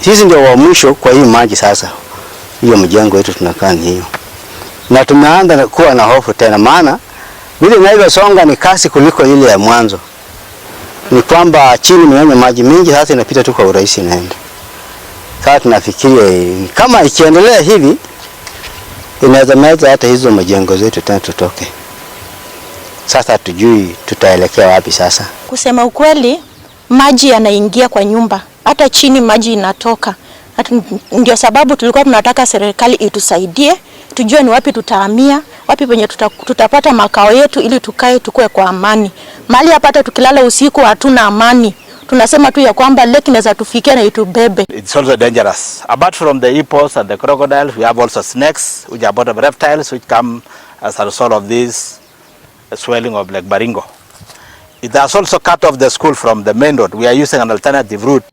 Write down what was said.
Sisi ndio wa mwisho kwa hii maji sasa. Hiyo mjengo wetu tunakaa ni hiyo, na tumeanza kuwa na hofu tena, maana vile inavyosonga ni kasi kuliko ile ya mwanzo. Ni kwamba chini ni maji mingi, sasa inapita tu kwa urahisi inaenda. Sasa tunafikiria kama ikiendelea hivi inaweza meza hata hizo majengo zetu tena tutoke. Sasa hatujui tutaelekea wapi sasa. Kusema ukweli, maji yanaingia kwa nyumba, hata chini maji inatoka. Ndio sababu tulikuwa tunataka serikali itusaidie, tujue ni wapi tutahamia, wapi penye tutapata makao yetu, ili tukae tukue kwa amani. Mahali hapa hata tukilala usiku hatuna amani. Tunasema tu ya kwamba lake inaweza tufikia na itubebe. It's also dangerous. Apart from the hippos and the crocodiles, we have also snakes, which are bottom reptiles, which come as a result of this swelling of Lake Baringo. It has also cut off the school from the main road. We are using an alternative route.